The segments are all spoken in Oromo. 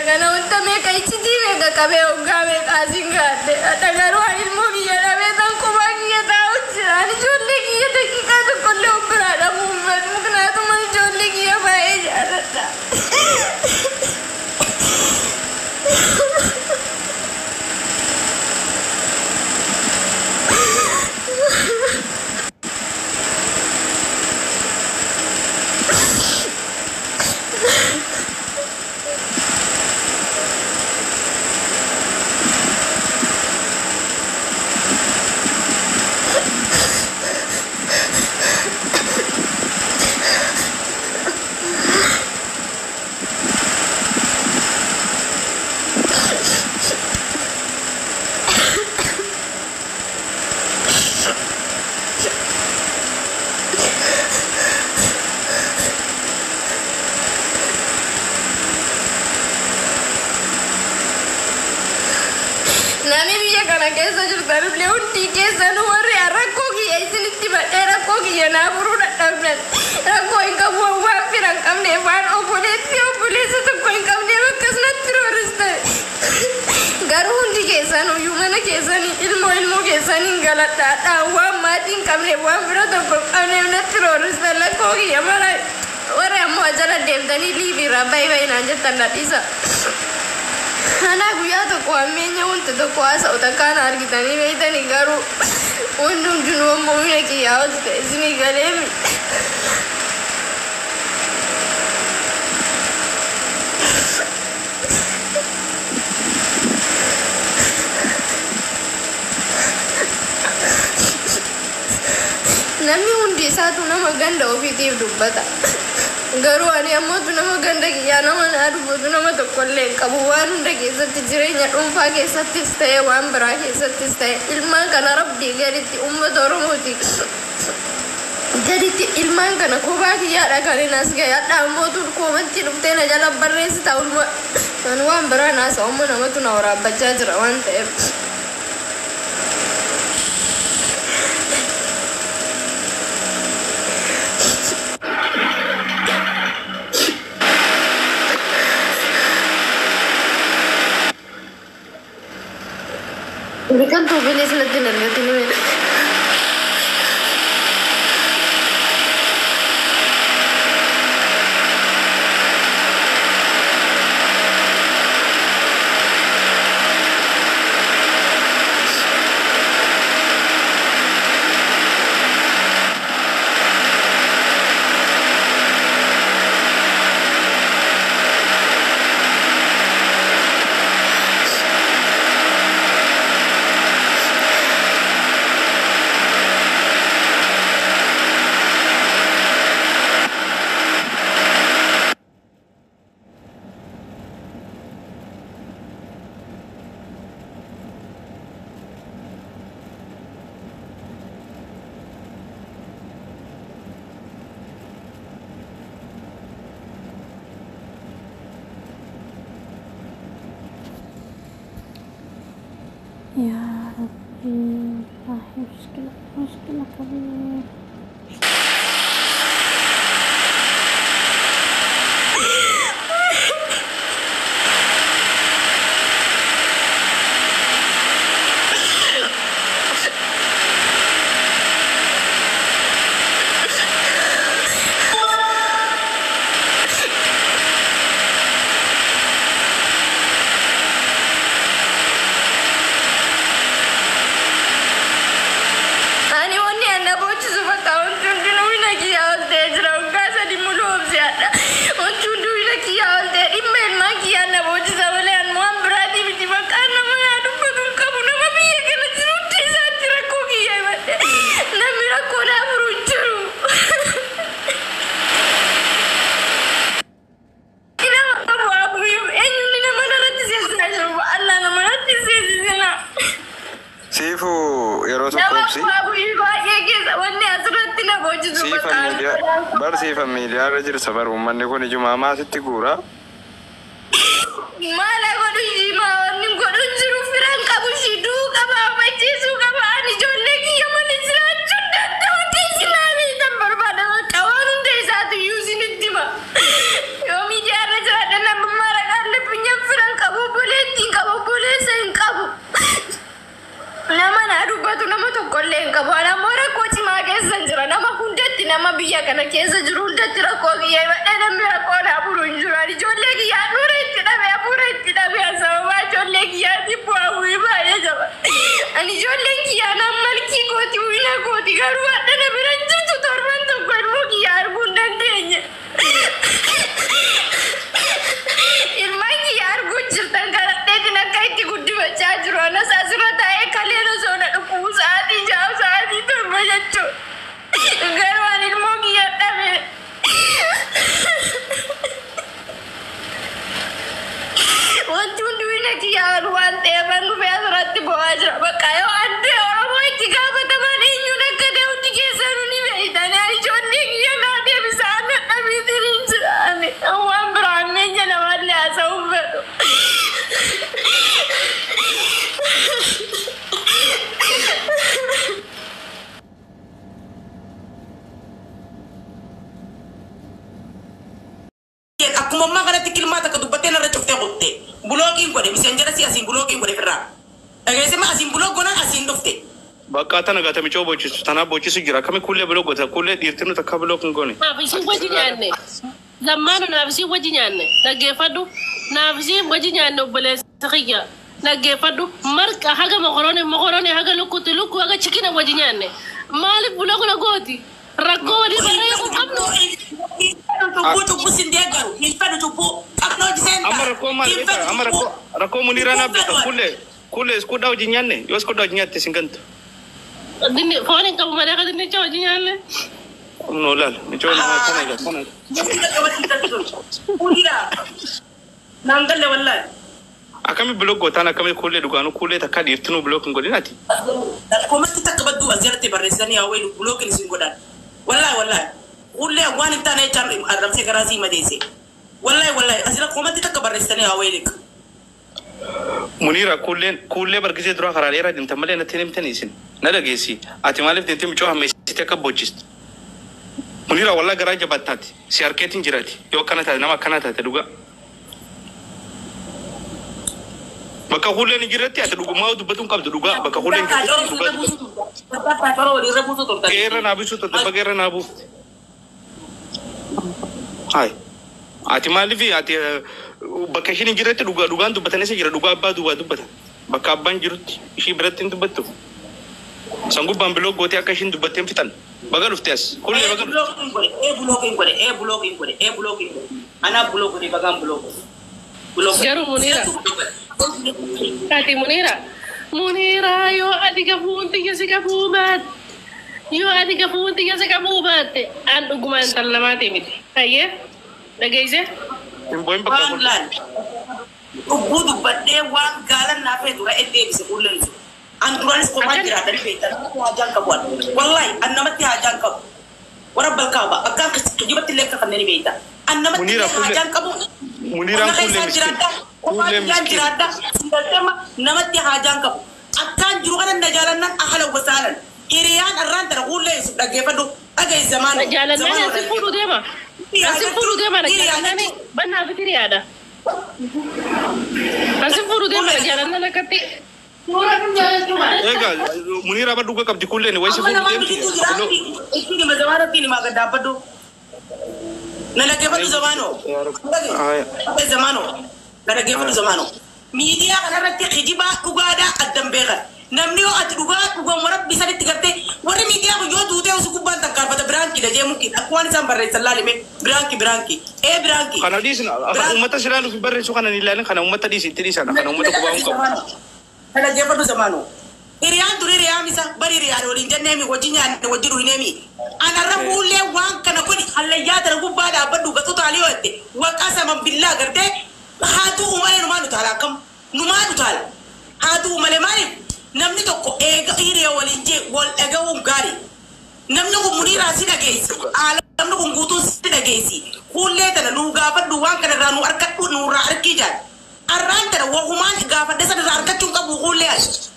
Kana wanta meeqa iccitii meeqa qabee hoggaa meeqa asiin gaadhe. Hadha garuu ani ilmoo kiyya dhabee tan kophaa kiyya taa'u jira. Ani ijoollee kiyya daqiiqaa tokkollee of biraa dhabuu hin fedhu. Muknaatuma ijoollee kiyya baay'ee jaalladha. Namni biyya kana keessa jirtan illee hundi keessanuu warri rakkoo kiyya isinitti madhee rakkoo kiyya naa furuu dadhabdan. Rakkoo hin qabu, waan fira hin qabne, waan obboleetti obboleessa tokko hin qabne akkasumatti rooristan. Garuu hundi keessanuyyuu mana keessanii ilmoo ilmoo keessanii galadhaadhaa, waan maatii hin qabne, waan fira tokko hin qabne natti rooristan rakkoo kiyya mara. Warri ammoo jala deemtanii liiviirraa bayi bayi naan jettan na dhiisa. Anaa guyyaa tokko hammeenya wanta tokko haasa'u takkaan argitanii beektanii, garuu wanti hundinuu ammoo humna kiyyaa ol ta'e isinii galeemi. Namni hundi isaatu nama ganda ofiitiif dubbata. Garuu ani ammootu nama ganda kiyyaa nama naa dubbatu nama tokkollee hin qabu. Waan hunda keessatti, jireenya dhuunfaa keessattis ta'e, waan biraa keessattis ta'e, ilmaan kana rabbii gaditti, uummata Oromooti gaditti, ilmaan kana kophaa kiyyaadha kan hin as gahe. Hadha ammootu koomantii dhuftee na jala barreessita ulma. Ani waan biraa naasa umma namatu na waraabbachaa jira waan ta'eef. Biqiltuu bilis natti hin argatin mee. يا ربي، والله مشكلة، مشكلة كبيرة. Ani wanni ana boochisu bakka wanti hundinuu humna kiyyaa ol ta'ee jira. Waggaa 3 muluu obsiyaadha. Wanti hunduu humna kiyyaa ol ta'e, dhimma ilmaan kiyyaa na boochisa malee ani waan biraatii miti. Bakka nama naa dubbatu hin qabu. Nama biyya kana jiru hundi isaatti rakkoo kiyya himadhe. Namni rakkoo naa furu hin jiru. Nama qabu abuyyuu eenyuun nama narratti seesisaa jiru? Allah nama narratti seesisina. Siifu yeroo tokko Nama obsi. abuyyuu baay'ee keessa wanni asirratti na boochisu Siifan bakka. Miidiyaa bar, siifan miidiyaa irra jirsa bar, uummanni kun ijumaa maasitti guura. Maala godhu ishii, maa wanni godhu hin jiru, firan qabu, ishii duu qaba, hubachiisuu qaba. Ani ijoollee kiyya malee jiraachuu hin danda'u. Isin beektan barbaada, bakka waan hunda isaatu iyyuu isinitti hima. Yoo miidiyaa irra jiraadhe nama maraqa አለብኝ, fira Biyya kana keessa jiru hundatti rakkoo kiyya himadhee namni rakkoo naa furu hin jiru. Ani ijoollee kiyyaa hafuura itti dhabe, hafuura itti dhabe. Sababaa ijoollee kiyyaatiin bu'aa bu'ii baay'ee jaba. Ani ijoolleen kiyyaa naan malkii kooti, wiina kooti, garuu hadha na bira hin jirtu. Torban tokko ilmoo kiyyaa arguu hin dandeenye. Ilmaan kiyya arguu jirtan kadhadheetiin akka itti guddifachaa jiru. Anas asirra taa'ee kaleen osoo na dhukkubu sa'aatii 6, sa'aatii 7 jechuudha. Garuu ani ilmoo kiyya dhabe. Wanti hundi wiina kiyya waan ta'eef an dhufee asirratti bo'aa jira. Bakka yoo addee Oromoo itti gaafataman eenyuun akka ta'e hundi keessanuu ni beektan. Ani ijoollee kiyya naa deebisaa, ana dhabiitiin hin jira. Ani waan biraan meenya namallee haasa'uu hin fedhu. Akkuma ammaa kanatti kilmaa takka dubbattee narra cuftee kutte. Blockiin godhe miseenjara si asiin blockiin godhe firraa. Dhageessima asiin block godhan asiin dhufte. Bakka tana gata micoo bochisu tanaaf bochisu jira. Akkami kuullee block goota? Kuullee dhiirti nuti akka block hin goone. Naaf isin wajji nyaanne. Zammaanu naaf isin wajji nyaanne. Dhaggeeffadhu. Naaf isin wajji nyaanne, obboleessa kiyya. Dhaggeeffadhu. Marqa haga mokoroonii, mokoroonii haga lukkuutti, lukkuu haga chikina wajji nyaanne. Maaliif block na gooti? Rakkoo walii barree kun qabnu. Cubbuu cubbuu sin deeggaru hin fedhu, cubbuu qabnoo hojii. Amma rakkoo maal beektaa? Amma rakkoo Muniraa naaf beekta. Kuullee iskudhaa hojii nyaanne, yoo iskudhaa hojii nyaatte sin gantu. Dinni foon hin qabu malee akka dinnicha wajji nyaanne. No laal micoo nama tana egaa tana. Muniraa naan galle wallaahi. Akkami block gootaan? Akkami kuullee dhugaanuu kuullee takka dhiirtinuu block hin godhin ati? Komatti takka badduu as jalatti barreessanii haa wayinu blockiin isin godhan. Wallaahi wallaahi. Kuullee waan hin taane jechaan arrabsee garaa sii madeesse. Wallaahi wallaahi asirra komatti takka barreessanii haa wayinu. Muniira, kuulleen kuullee bargisee dura karaa dheeraa deemtan malee natti hin himtanii isin. Na dhageessi. Ati maaliif deemtee micoo hammeessitee akka bochistu? Muniira, wallaa garaa jabattaati. Si harkeetiin jiraati. Yoo akkana taate, nama akkana taate dhugaa. Bakka kuulleen hin jirretti ati dhugumaa dubbatu hin qabdu dhugaa. Bakka kuulleen hin jirretti dhugaa dubbatu. Qeerra naa bisu turte, bakka qeerra naa buufte. Hayi. Ati maaliif ati bakka ishiin hin jirretti dhugaa dhugaan dubbatan isa jira, dhugaa abbaa duwwaa dubbatan. Bakka abbaan jirutti ishii biratti hin dubbattu. San gubbaan block gootee akka ishiin dubbattee hin fixan. Baga dhufte as. Kuullee baga dhufte. Blockiin godhe, ee blockiin godhe, ee blockiin godhe, ee blockiin godhe. Anaa block godhe, bagaan block godhe. Block godhe. Garuu Muniira. Ati Muniira. Muniira, yoo ati gafuun xiyya si qabuu baatte. Yoo ati gafuun xiyya si qabuu baatte. An dhugumaan intala namaati miti. Hayyee. Dhageessee? Hin boo'in bakka Waan kuullee. laal. Dhubbuu dubbadhee waan gaalan naa feetu ra'ee deebise kuulleen sun. An duraanis kophaa Akkan jiraatan beektan, namatti haajaan qabu an. Wallaahi an namatti haajaan qabu. Warra balkaaba akkaan kijibatti illee akka kanneen beekta. An namatti Muniira illee kuullee. haajaan qabu. Muniiraan Qonna kuullee keessaan miskiin. jiraadha. Kophaa Kuullee kiyyaan miskiin. jiraadha. Singalteema namatti haajaan qabu. Akkaan jiru kana na jaalannan ahala wasaalan. Hiriyaan arraan tana kuullee Yusuf dhaggeeffadhu. Dhaga'i zamaanoo. Jaalannaan Zamaanoo asi fuudhuu dhaggeeffadhu. deema. Asi fuudhuu deema na jaalannaan bannaa fi hiriyaadha. Asi fuudhuu deema na jaalannaan akkatti. Egaa Muniira bar dhugaa qabdi kuulleen wayisi Amma fuudhuu namaan deemti. biqituu jira. Ittiin hima, zamaanoo ittiin himaa gad dhaabbadhu. Na dhaggeeffadhu zamaanoo. Dhaga'i zamaanoo. Na dhaggeeffadhu zamaanoo. Miidiyaa kanarratti kijibaa dhugaadhaa addan beekan. Namni yoo ati dhugaa dhugaan rabbi sanitti gartee warri miidiyaa kun yoo duutee osoo gubbaan takkaarfata prankiidha jee mukiin akka waan isaan barreessan laalime prank prank ee prank. Kana dhiisna uummata silaa nuuf barreessu kana hin ilaalin, kana uummata dhiisi, itti dhiisana, kana uummata qubaa hin qabu. Na dhaggeeffadhu zamaanoo. Hiriyaan dur hiriyaan isa bari hiriyaan waliin jenneemi, wajji nyaanne, wajji dhuyineemi. Anarra fuullee waan kana godhi hallayyaa tana gubbaa dhaabbadhu gatu taalii yoo jette waqaa saman billaa gartee haa tu'u malee numaa nu taala, akkam numaa nu taala haa tu'u malee. Maaliif namni tokko eega hiriya waliin jee wal dhagahuun gaarii. Namni kun Muniiraa si dhageessi. Namni kun guutuun si dhageessi. Fuullee tana nuu gaafadhu, waan kana irraa nuu argadhu, nurraa arkii jaal. Arraan tana wahumaan gaafadhe sana irraa argachuu hin qabu fuullee ati.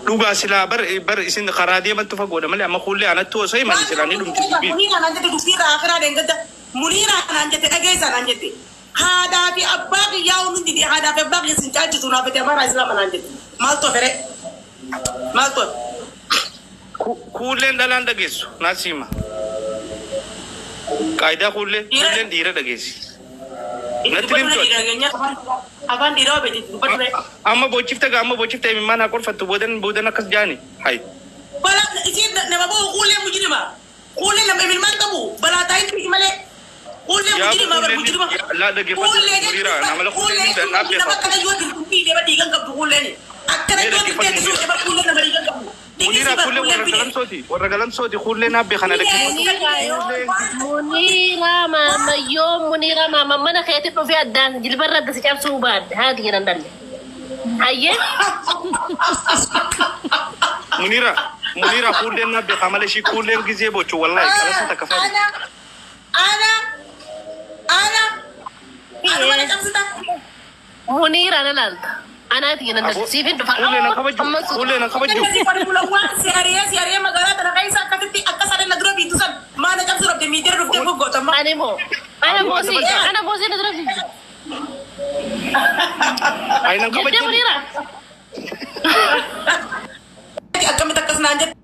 Dhugaa silaa bar isin karaa deemantu fagoodha malee amma kuullee anattu osoo himan silaa ni dhumti dubbiin. Muniiraa naan jette, dubbiirraa akiraa deengadda. Muniiraa naan jette, dhageessaa naan jette. Haadhaa fi abbaa kiyyaa hundi haadhaa fi abbaa kiyya sin caalchisu naaf fete amaaraa islaama naan jette. Maaltu hafere? Maaltu hafe? Kuulleen dhalaan dhageessu naas hima. Qaayidaa kuullee kuulleen dhiira dhageessi. Natti Dubbadhu himtu. dhageenya afaan dhiiraa beekti dubbadhu. Amma boochifte gaa amma boochifte imimmaan haa qorfattu boodan boodan akkas jaani. Hayi. Balaa isiin nama boo kuullee mujrima. Kuullee nama ilmaan qabu balaa taa'in malee. Kuullee Yaa mujrima bar kuulleen mujrima. laa dhaggeeffadhu Kuullee Muniira jechuun amala kuulleen kuullee ni jechuun naa nama beeka. akkana yoo dirqamtii nama dhiigan qabdu kuulleen. Akkana Mee yoo dhaggeeffadhu dirqamtii Muniira. nama kuullee nama dhiigan qabdu. Muniira Dhiigisi bar kuullee kuulleen warra bide. galamsooti warra galamsooti kuullee naa beeka na dhaggeeffadhu. Muniira maamayyoo Muniira maama mana keetti dhufee addaan jilbarra adda si cabsuu baadde haati jedhan dhalle. Hayyee Muniira Muniira kuulleen naa beeka amala ishii kuulleen gizee bochu wallahi qalasa takka faadhi. Ana ana ana ana mana cabsita. Muniira na laalta. Anaati jedhan dhalle siif hin dhufa. Kuullee na kabaju Amma kuullee na kabaju. Akkasii farmulawwan si ari'ee si ari'ee magaalaa tana keessa akkasitti akka sareen na dura biitu san maana cabsuu dhabde miidiyaan dhuftee goggootamma. Ani moo ana moosii ana moosii na dura fiigde. Ayi nan Jettee kabaju. Muniira. Akkamitti akkas naan jette.